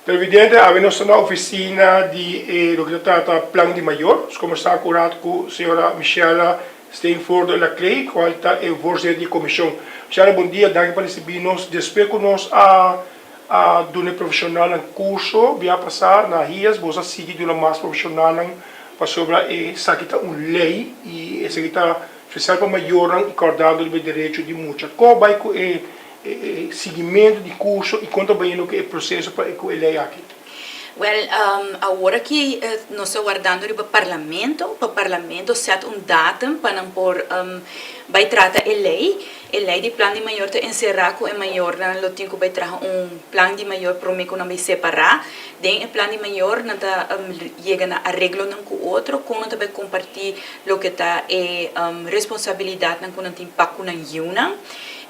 Televidente, awe nos ta na oficina di e loke ta trata Plan di Mayor. Nos combersa cu rato cu señora Michella Steenvoorde Laclé, cual ta e voorzitter di e comision. Michella, bon dia, danki pa ricibi nos. Despues cu nos a a duna e profesionalnan curso bia pasa na HIAS, boso a sigui duna mas profesionalnan pasobra esaki ta un ley y esaki ta special pa mayornan y cordando riba e derecho di mucha. Con a bay cu e E siguimentu di kurso i kon ta bayendo ku e proseso pa ku e lei aki? Wèl, awor aki nos ta wardando riba Parlamento, pa Parlamento sèt un datum pa nan por bai trata e lei. E lei di plan di mayor ta enserá ku e mayornan lo tin ku bai traha un plan di mayor promé ku nan bai separá. Den e plan di mayor nan ta yega na areglonan ku otro kon nan ta bai kompartí loke ta e responsabilidatnan ku nan tin pa ku nan yiunan.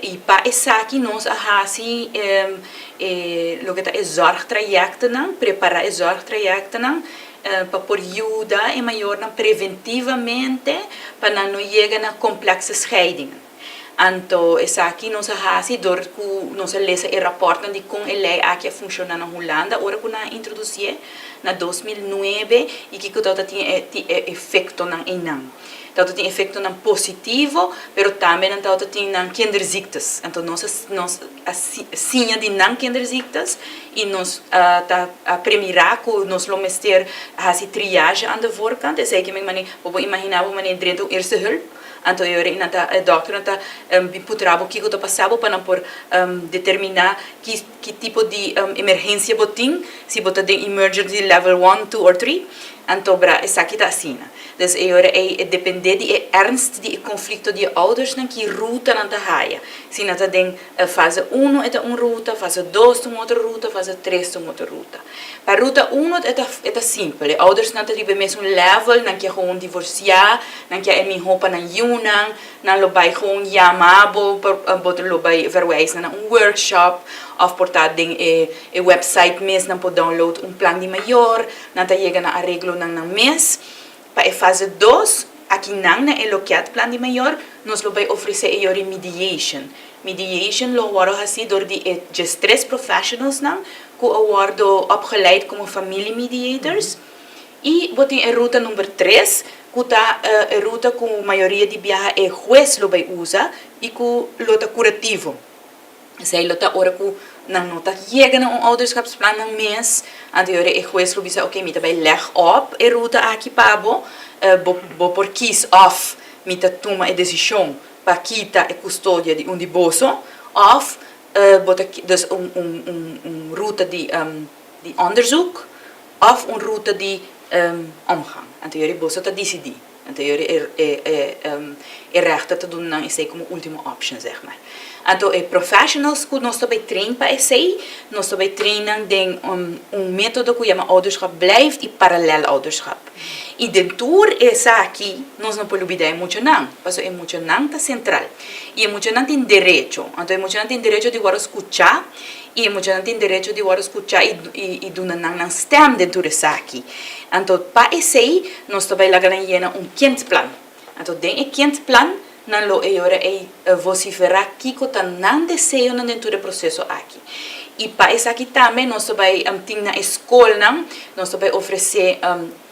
I pa esaki nos a hasi e loke ta e zorgtrajectennan, prepara e zorgtrajectennan pa por yuda e mayornan preventivamente pa nan no yega na complexe scheidingen. Anto esaki nos a hasi dor ku nos a lesa e raportnan di kon e lei aki a funciona na Hulanda ora ku nan a introducié na 2009 i kiko tabata tin e efectonan einan. Tabata tin efectonan positivo, pero tambe nan tabata tin nan kinderziektes. Anto nos a nos a siña di nan kinderziektes y nos a ta a premira cu nos lo mester haci triage aan de voorkant. Esey ke men mane bo por imagina bo mane drenta un eerste hulp, anto e ora nan ta e dokternan ta bin putra bo kico ta pasa bo pa nan por determina ki ki tipo di emergencia bo tin, si bo ta den emergency level one, two or three. Anto bra esaki ta asina. Dus e ora ei e depende di e ernst di e konflikto di e oudersnan ki ruta nan ta haya. Si nan ta den fase uno e ta un ruta, fase dos ta un otro ruta, fase tres ta un otro ruta. Pa ruta uno e ta e ta simpel, e oudersnan ta riba e mesun level, nan kia gewoon divorsiá, nan kia e mihó pa nan yiunan, nan lo bai gewoon yama bo, bo lo bai verwijs nan na un workshop òf por ta den e e website mes nan por download un plan di mayor, Nan ta yega na areglonan nan mes. Pa e fase dos, akinan na e loket Plan di Mayor, nos lo bai ofresé e yori mediation. Mediation lo wòrdu hasí dor di e djestres professionalsnan ku a wòrdu opgeleid komo familiemediators. I bo tin e ruta number tres, ku ta e ruta ku mayoria di biaha e hues lo bai usa i ku lo ta kurativo. Esei lo ta ora ku nan no ta yega na un ouderschapsplan nan mes, anto e ora e hues lo bisa oke mi ta bai leg op e ruta aki pa bo, bo bo por kies òf mi ta tuma e desishon pa kita e kustodia di un di boso òf bo ta dus un un un un ruta di di onderzoek òf un ruta di omgang, anto e ora boso ta disidí. Anto e ora e rechter ta duna nan esei komo ultimo option, zeg maar. Anto e professionals ku nos ta bai train pa esei, nos ta bai train nan den un metodo ku yama ouderschap blijft i paralel ouderschap. I den tur esaki nos no por lubida e muchanan, pasobra e muchanan ta sentral. I e muchanan tin derecho, anto e muchanan tin derecho di wòrdu skuchá i e muchanan tin derecho di wòrdu skuchá i duna nan nan stèm den tur esaki. Anto pa esei nos ta bai laga nan yena un kindplan. Anto den e kindplan nan lo e ora ei vosiferá kiko ta nan deseonan den tur e proseso aki. I pa esaki tambe nos ta bai tin na e skolnan, nos ta bai ofresé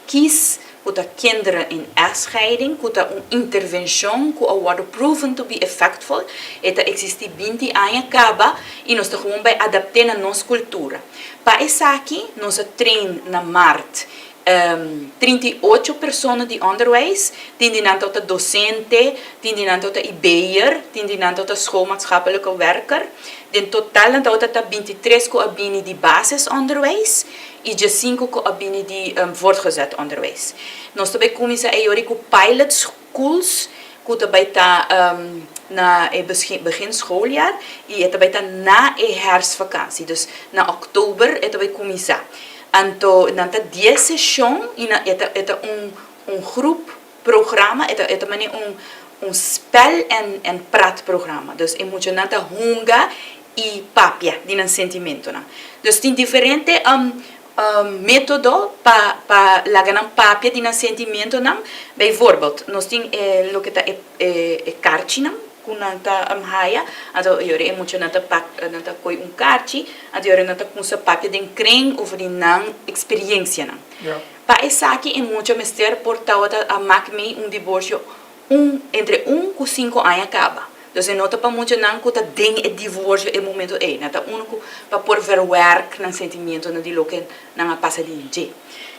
Kies ku ta Kinderen in Echtscheiding, ku ta un intervenshon ku a wòrdu proven to be effectful. E ta eksistí 20 aña kaba i nos ta gewoon bai adapt'é na nos kultura. Pa esaki nos a train na mart 38 persona di onderwijs, tin di nan tabata dosente, tin di nan tabata IB'er, tin di nan tabata schoolmaatschappelijke werker. Den total nan tabata ta 23 ku a bini di basisonderwijs i djesinku ku a bini di voortgezet onderwijs. Nos ta bai kuminsá e yori ku pilot schools ku ta bai ta na e begin schooljaar i e ta bai ta na e herfstvakantie, dus na oktober e ta bai kuminsá. Anto nan ta dies seshon i nan e ta e ta un un groep programa, e ta e ta manera un un spel en en praat programa. Dus e muchanan ta hunga i papia di nan sentimentonan. Dus tin diferente metodo pa pa laga nan papia di nan sentimentonan. Bijvoorbeeld, nos tin e loke ta e e karchinan. ku nan ta haya, anto e ora e muchanan ta pak nan ta koi un karchi, anto e ora nan ta kumsa papia den kren over di nan eksperiencianan. Pa esaki e mucha mester por tawata a mak mei un diborsio un entre un ku sinku aña kaba. Dus e no ta pa muchanan ku ta den e divorsio e momento ei, nan ta unu ku pa por verwerk nan sentimientonan di loke nan a pasa den dje.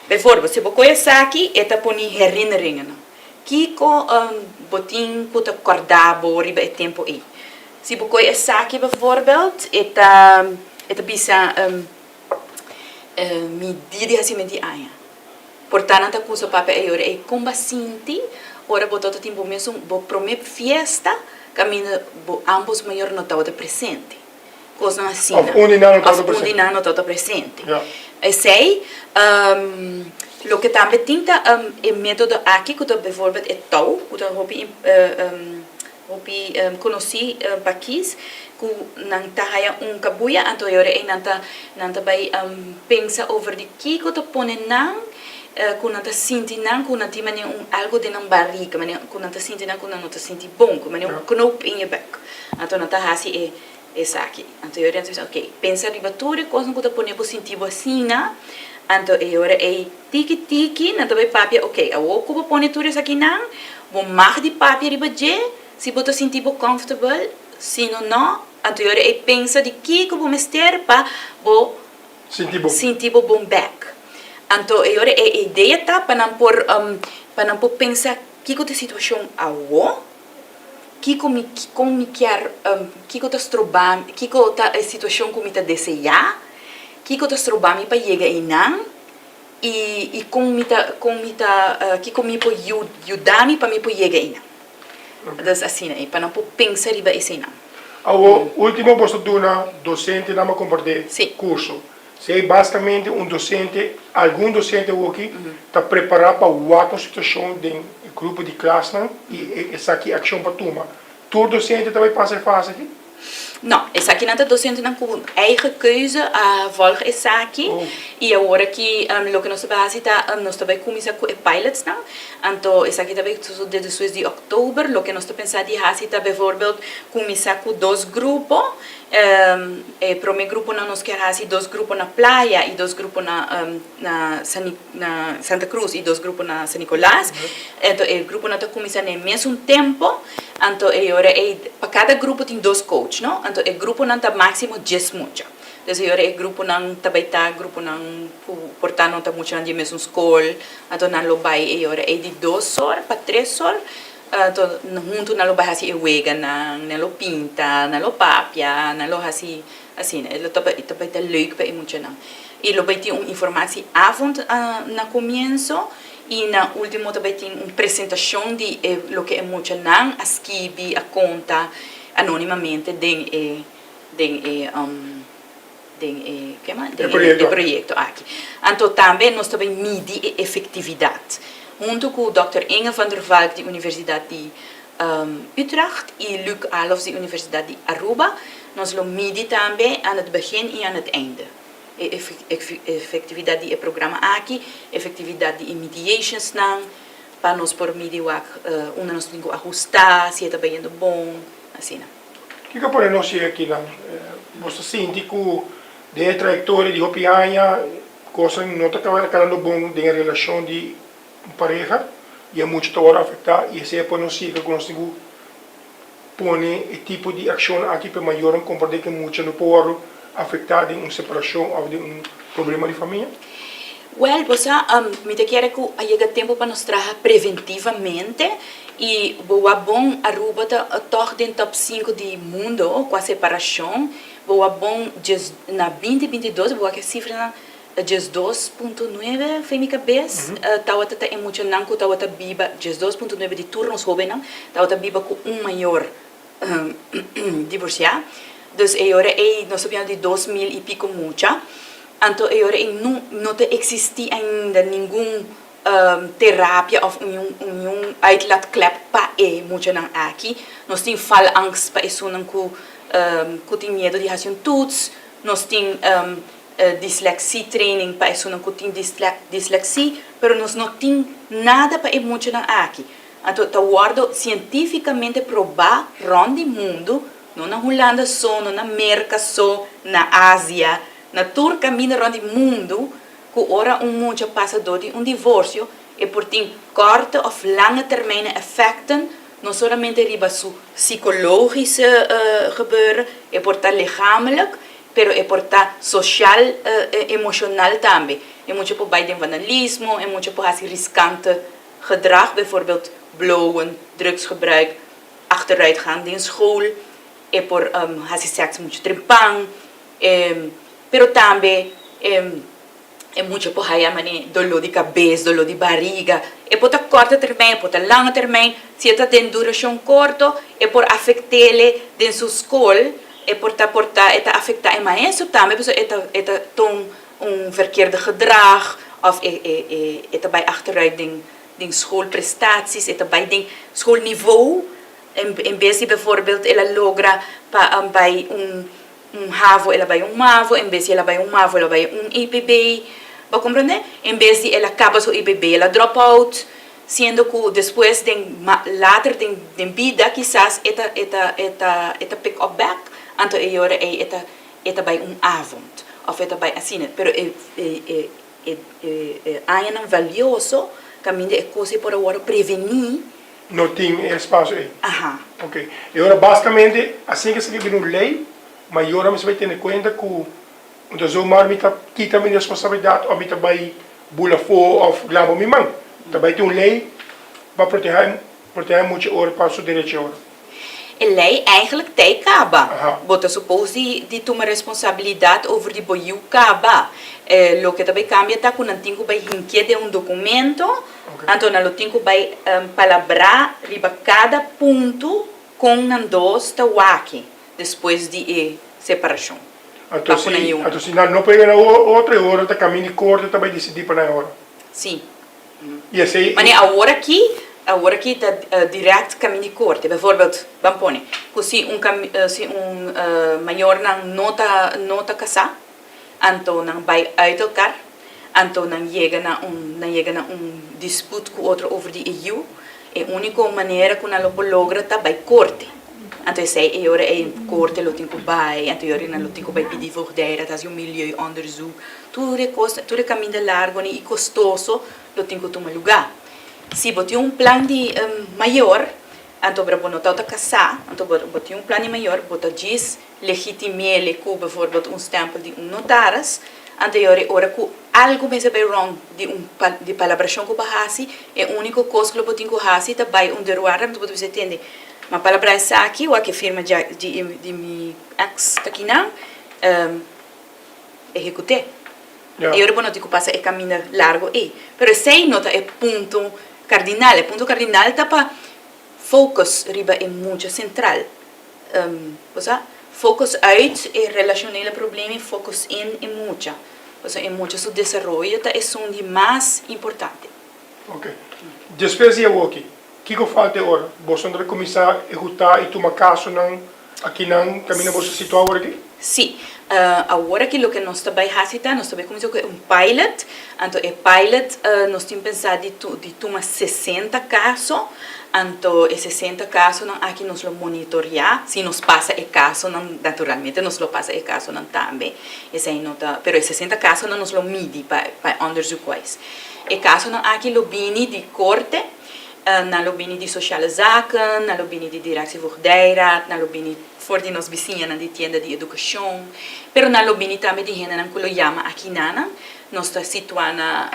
Bijvoorbeeld, si bo koe esaki e ta poni herinneringennan. Kiko bo tin ku ta kòrda bo riba e tempu ei? Si bo koe esaki bijvoorbeeld, e ta e ta bisa mi dia di hasimentu di aña. Por ta nan ta kusa papia e ora ei kon bo a sinti ora bo tabata tin bo mesun bo promé fiesta kaminda bo ambos mayor no tabata presente. Kosnan asina. Òf un di nan no tabata presente. Òf un di nan no tabata presente. Esei, loke tambe tin ta e método aki ku ta bijvoorbeeld e tou, ku ta hopi hopi konosí pa kis, ku nan ta haya un kabuya, anto e ora ei nan ta nan ta bai pensa over di kiko ta pone nan ku nan ta sinti nan ku nan tin manera un algu den nan barika, manera ku nan ta sinti nan ku nan no ta sinti bon, ku manera un knoop in je buik. Anto nan ta hasi e esaki. Anto e ora nan ta bisa, ok, pensa riba tur e kosnan ku ta pone bo sinti bo asina. Anto e ora ei tiki tiki nan ta bai papia, ok, awor ku bo pone tur esakinan, bo mag di papia riba dje, si bo ta sinti bo comfortable, si no no. Anto e ora ei pensa di kiko bo mester pa bo Sinti bo. Sinti bo bon bek. Anto e ora e idea ta pa nan por pa nan por pensa kiko ta e situashon awo, kiko mi kon mi kier kiko ta stroba mi kiko ta e situashon ku mi ta deseá, kiko ta stroba mi pa yega einan i i kon mi ta kon mi ta kiko mi por yuda mi pa mi por yega einan. Dus asina ei pa nan por pensa riba eseinan. Awor, ultimo boso duna docentenan pa comparti curso. Si ei basicamente un docente, algun docente awoki ta prepara pa wak un situacion den e grupo di klasnan y esaki accion pa tuma. Tur docente ta bay pasa e fase aki? No, esakinan ta docentenan cu eigen keuze a volg esaki y awor aki loke nos ta bay haci ta nos ta bay cuminsa cu e pilotsnan. Anto esaki ta bay sosode despues di oktober. Loke nos ta pensa di haci ta bijvoorbeeld cuminsa cu dos grupo. E prome gruponan nos kier haci dos grupo na Playa y dos grupo na na San na Santa Cruz y dos grupo na San Nicolas. Anto e gruponan ta cuminsa na e mesun tempo. Anto e ora ey pa cada grupo tin dos coach no. Anto e gruponan ta maximo dies mucha. Dus e ora e gruponan ta bay ta gruponan cu por ta no ta muchanan di e mesun scol. Anto nan lo bay e ora ey di dos or pa tres or. Anto hunto nan lo bay haci e weganan, nan lo pinta, nan lo papia, nan lo haci asina. E lo ta bay ta bay ta leuk pa e muchanan. Y lo bay tin un informatieavond na comienso y na ultimo ta bay tin un presentacion di e loke e muchanan a skibi, a conta anonimamente den e den e den e kema den e proyecto aki. Anto tambe nos ta bay midi e efectividad. Hunto cu Dòkter Inge van der Valk di Universidad di Utrecht y Luc Alofs di Universidad di Aruba nos lo midi tambe aan het begin y aan het einde e efectividad di e programa aki, efectividad di e mediationsnan pa nos por midi wak unda nos tin cu ahusta, si e ta bayendo bon, asina. Kiko pone nos yega akinan? Bo ta sinti ku den e trayektoria di hopi aña kosnan no ta kanando bon den e relashon di un pareha i e mucha ta wòrdu afektá i esei a pone nos yega ku nos tin ku pone e tipo di akshonnan aki pa e mayornan komprendé ku e mucha no por wòrdu afektá den un separashon òf den un problema di famia? Wèl, bo sa, mi ta kere ku a yega tempu pa nos traha preventivamente i bo wak bon Aruba ta tòg den tòp sinku di mundo kua separashon. Bo wak bon djes na binti 22 bo wak e sifranan 12.9 fen mi kabes tabata ta e muchanan ku tabata biba 12.9 di tur nos hóbennan tabata biba ku un mayor divorsiá. Dus e ora ei nos ta biba di 2000 i piko mucha. Anto e ora ei no no ta eksistí ainda ningun terapia òf un uitlaatklep pa e muchanan aki. Nos tin faalangst pa esunnan ku ku tin miedu di hasi un toets. Nos tin dislexie training pa esunnan ku tin dislexie, pero nos no tin nada pa e muchanan aki. Anto ta wòrdu sientífikamente probá rònt di mundu, no na Hulanda so, no na Merka so, na Asia, na tur kaminda rònt di mundu, ku ora un mucha pasa dor di un divorsio, e por tin kòrte òf lange termijnen èfèkten, no solamente riba su sikologische gebeuren, e por ta lichamelijk, pero e por ta sosial, emoshonal tambe. E mucha por bai den vandalismo, e mucha por hasi riskante gedrag, bijvoorbeeld blowen, drugsgebruik, achteruit gaan den school, e por hasi sèks muchu trempan, pero tambe e mucha por haya mane doló di kabes, doló di bariga, e por ta kòrte termijn, e por ta lange termijn, si e ta den durashon korto e por afekt'ele den su skol, e por ta por ta e ta afektá e maestro tambe pasobra e ta e ta ton un verkeerde gedrag òf e e e e ta bai achteruit den den schoolprestaties, e ta bai den schoolniveau en bes di bijvoorbeeld el a logra pa bai un Un havo el a bai un mavo, en bes di el a bai un mavo el a bai un EPB. Bo a comprende? En bes di el a caba su EPB el a drop out, siendo cu despues den later den den bida kisas e ta e ta e ta e ta pick up back, anto e yora ey e ta e ta bai un avond of e ta bai asina. Pero e e e e e añanan valioso caminda e cos ey por a worde preveni. No tin e espacio ey. Aha. Ok. E ora basicamente asina ke esaki bira un ley, mayornan mester bay tene cuenta cu no ta zomaar mi ta kita mi responsabilidad of mi ta bay bula afo of laba mi man. Ta bay tin un ley pa proteha proteha e mucha ora pa su derecho ora. E ley eigenlijk ta e caba. Bo ta suppose di di tuma responsabilidad over di bo yiu caba. Loke ta bay cambia ta cu nan tin cu bay hinkia den un documento. Anto nan lo tin ku bai palabrá riba kada punto kon nan dos ta wak despues di e separashon. Anto si, anto si nan no por yega na otro e ora ta kaminda di korte ta bai disidí pa nan e ora. Sí. I esei. Mane awor aki, awor aki ta dirèkt kaminda di korte. Bijvoorbeeld, ban pone ku si un si un mayornan no ta no ta kasá, Anto nan bai uit elkar, anto nan yega na un nan yega na un disput ku otro over di e yu. E úniko manera ku nan lo por logra ta bai korte. Anto esei e ora ei korte lo tin ku bai, anto e ora nan lo tin ku bai pidi voogdijraad, hasi un milieuonderzoek. Tur e kos, tur e kaminda largonan i kostoso lo tin ku tuma lugá. Si bo tin un plan di mayor, anto bo no tabata kasá, anto bo tin un plan di mayor, bo ta djis legitimele ku bijvoorbeeld un stempel di un notaris, anto e ora e ora ku algu mester bai wrong di un di palabrashon ku bo hasi, e úniko kos ku lo bo tin ku hasi ta bai un deurwaarder anto bo ta bisa tende mi a palabrá esaki wak e firma di di mi ex ta kinan ehekut'é. E ora bo no tin ku pasa e kaminda largu ei. Pero esei no ta e punto kardinal, e punto kardinal ta pa focus riba e mucha sentral. Bo sa, focus uit e relacionele problema y focus in e mucha. Pasobra e mucha su desaroyo ta esun di mas importante. Ok. Despues di awoki, kiko falta e ora? Boso no ta kuminsá ehutá y tuma kasonan akinan kaminda boso situá awor aki? Sí. Awor aki loke nos ta bai hasi ta, nos ta bai kuminsá ku un pilot. Anto e pilot nos tin pensá di tuma 60 kaso. Anto e 60 kasonan aki nos lo monitoriá. Si nos pasa e kasonan, naturalmente nos lo pasa e kasonan tambe. Esei no ta, pero e 60 kasonan nos lo midi pa e onderzoekwijs. E kasonan aki lo bini di korte, nan lo bini di Sociale Zaken, nan lo bini di Directie Voogdijraad, nan lo bini for di nos bisiñanan di tienda di edukashon, pero nan lo bini tambe di hendenan ku lo yama akinanan. Nos ta situá na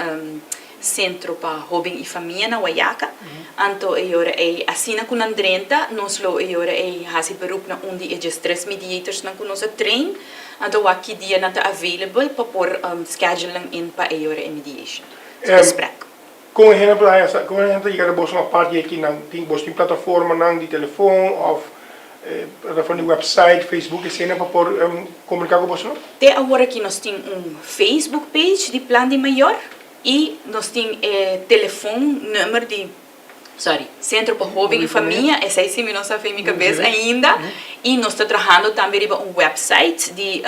Sentro pa Hóben i Famia na Wayaca. Anto e ora ei, asina ku nan drenta, nos lo e ora ei hasi beroep na un di e diestres mediatorsnan ku nos a train. Anto wak ki dia nan ta available pa por schedule nan in pa e ora e mediation gesprek. Kon e hende por haña sa, kon e hende ta yega na boso apart di akinan? Tin, boso tin plataformanan di telefon òf plataforma di website, Facebook, eseinan pa por komuniká ku boso? Te awor aki nos tin un Facebook page di Plan di Mayor i nos tin e telefon number di, sorry, Sentro pa Hoben i Famia, esei si mi no sa fe mi kabes ainda, i nos ta trahando tambe riba un website di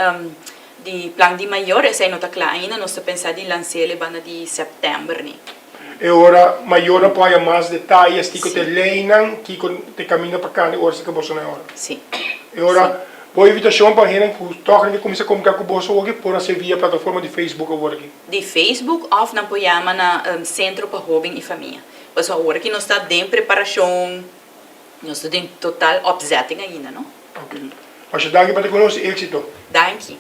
di Plan di Mayor, esei no ta kla ainda, nos ta pensa di lans'el e banda di sèptèmber ni. E ora mayornan por haya mas detaye kico ta e leynan, kico ta e caminda pa cana ora si cu boso na e ora. E ora bo invitacion pa hende cu toch nan ke cuminsa comunica cu boso oki por haci via plataforma di Facebook awor aki. Di Facebook of nan por yama na Centro pa Hoben y Famia. Pasobra awor aki nos ta den preparacion, nos ta den total opzetting ainda, no? Ok. Masha danki pa ta cu nos y exito. Danki.